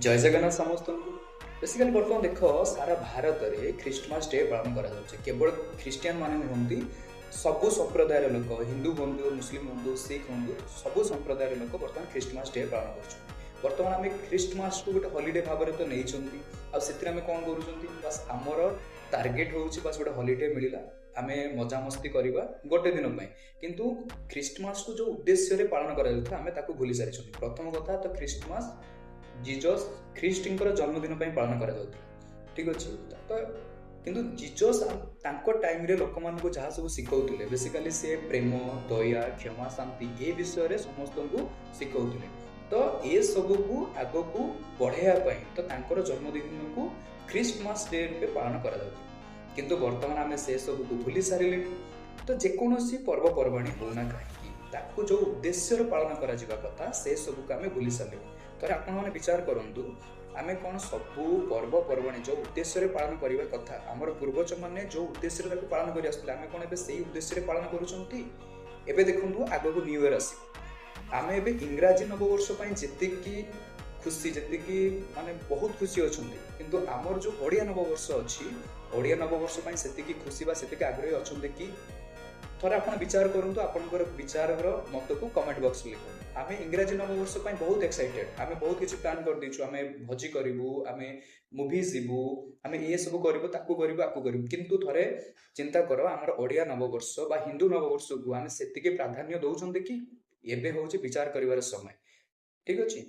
ଜୟ ଜଗନ୍ନାଥ ସମସ୍ତଙ୍କୁ। ବେସିକାଲି ବର୍ତ୍ତମାନ ଦେଖ, ସାରା ଭାରତରେ ଖ୍ରୀଷ୍ଟମାସ ଡେ ପାଳନ କରାଯାଉଛି। କେବଳ ଖ୍ରୀଷ୍ଟିଆନ ମାନେ ନୁହନ୍ତି, ସବୁ ସମ୍ପ୍ରଦାୟର ଲୋକ, ହିନ୍ଦୁ ହୁଅନ୍ତୁ, ମୁସଲିମ ହୁଅନ୍ତୁ, ଶିଖ ହୁଅନ୍ତୁ, ସବୁ ସମ୍ପ୍ରଦାୟର ଲୋକ ବର୍ତ୍ତମାନ ଖ୍ରୀଷ୍ଟମାସ ଡେ ପାଳନ କରୁଛନ୍ତି। ବର୍ତ୍ତମାନ ଆମେ ଖ୍ରୀଷ୍ଟମାସକୁ ଗୋଟେ ହଲିଡେ ଭାବରେ ତ ନେଇଛନ୍ତି, ଆଉ ସେଥିରେ ଆମେ କ'ଣ କରୁଛନ୍ତି? ବାସ୍ ଆମର ଟାର୍ଗେଟ୍ ହେଉଛି ବାସ୍ ଗୋଟେ ହଲିଡେ ମିଳିଲା, ଆମେ ମଜାମସ୍ତି କରିବା ଗୋଟେ ଦିନ ପାଇଁ। କିନ୍ତୁ ଖ୍ରୀଷ୍ଟମାସକୁ ଯେଉଁ ଉଦ୍ଦେଶ୍ୟରେ ପାଳନ କରାଯାଉଥିଲା, ଆମେ ତାକୁ ଭୁଲି ସାରିଛନ୍ତି। ପ୍ରଥମ କଥା ତ ଖ୍ରୀଷ୍ଟମାସ ଜିଜସ୍ ଖ୍ରୀଷ୍ଟଙ୍କର ଜନ୍ମଦିନ ପାଇଁ ପାଳନ କରାଯାଉଥିଲା, ଠିକ୍ ଅଛି ତ? କିନ୍ତୁ ଜିଜସ୍ ତାଙ୍କ ଟାଇମ୍ରେ ଲୋକମାନଙ୍କୁ ଯାହା ସବୁ ଶିଖଉଥିଲେ, ବେସିକାଲି ସେ ପ୍ରେମ, ଦୟା, କ୍ଷମା, ଶାନ୍ତି ଏ ବିଷୟରେ ସମସ୍ତଙ୍କୁ ଶିଖଉଥିଲେ। ତ ଏସବୁକୁ ଆଗକୁ ବଢ଼େଇବା ପାଇଁ ତ ତାଙ୍କର ଜନ୍ମଦିନକୁ ଖ୍ରୀଷ୍ଟମାସ ଡେ ରୂପେ ପାଳନ କରାଯାଉଥିଲା। କିନ୍ତୁ ବର୍ତ୍ତମାନ ଆମେ ସେସବୁକୁ ଭୁଲି ସାରିଲେଣି। ତ ଯେକୌଣସି ପର୍ବପର୍ବାଣୀ ହେଉନା କାହିଁକି, ତାକୁ ଯେଉଁ ଉଦ୍ଦେଶ୍ୟରେ ପାଳନ କରାଯିବା କଥା, ସେସବୁକୁ ଆମେ ଭୁଲି ସାରିଲେଣି। ଥରେ ଆପଣମାନେ ବିଚାର କରନ୍ତୁ, ଆମେ କ'ଣ ସବୁ ପର୍ବପର୍ବାଣୀ ଯେଉଁ ଉଦ୍ଦେଶ୍ୟରେ ପାଳନ କରିବା କଥା, ଆମର ପୂର୍ବଜମାନେ ଯେଉଁ ଉଦ୍ଦେଶ୍ୟରେ ତାକୁ ପାଳନ କରି ଆସୁଥିଲେ, ଆମେ କ'ଣ ଏବେ ସେଇ ଉଦ୍ଦେଶ୍ୟରେ ପାଳନ କରୁଛନ୍ତି? ଏବେ ଦେଖନ୍ତୁ, ଆଗକୁ ନ୍ୟୁ ଇୟର ଆସିବ। ଆମେ ଏବେ ଇଂରାଜୀ ନବବର୍ଷ ପାଇଁ ଯେତିକି ଖୁସି, ଯେତିକି ମାନେ ବହୁତ ଖୁସି ଅଛନ୍ତି, କିନ୍ତୁ ଆମର ଯେଉଁ ଓଡ଼ିଆ ନବବର୍ଷ ଅଛି, ଓଡ଼ିଆ ନବବର୍ଷ ପାଇଁ ସେତିକି ଖୁସି ବା ସେତିକି ଆଗ୍ରହୀ ଅଛନ୍ତି କି? ଥରେ ଆପଣ ବିଚାର କରନ୍ତୁ। ଆପଣଙ୍କର ବିଚାରର ମତକୁ କମେଣ୍ଟ ବକ୍ସରେ ଲେଖନ୍ତୁ। ଆମେ ଇଂରାଜୀ ନବବର୍ଷ ପାଇଁ ବହୁତ ଏକ୍ସାଇଟେଡ୍, ଆମେ ବହୁତ କିଛି ପ୍ଲାନ୍ କରିଦେଇଛୁ, ଆମେ ଭୋଜି କରିବୁ, ଆମେ ମୁଭି ଯିବୁ, ଆମେ ଇଏ ସବୁ କରିବୁ, ତାକୁ କରିବୁ, ଆକୁ କରିବୁ। କିନ୍ତୁ ଥରେ ଚିନ୍ତା କର, ଆମର ଓଡ଼ିଆ ନବବର୍ଷ ବା ହିନ୍ଦୁ ନବବର୍ଷକୁ ଆମେ ସେତିକି ପ୍ରାଧାନ୍ୟ ଦେଉଛନ୍ତି କି? ଏବେ ହେଉଛି ବିଚାର କରିବାର ସମୟ, ଠିକ୍ ଅଛି?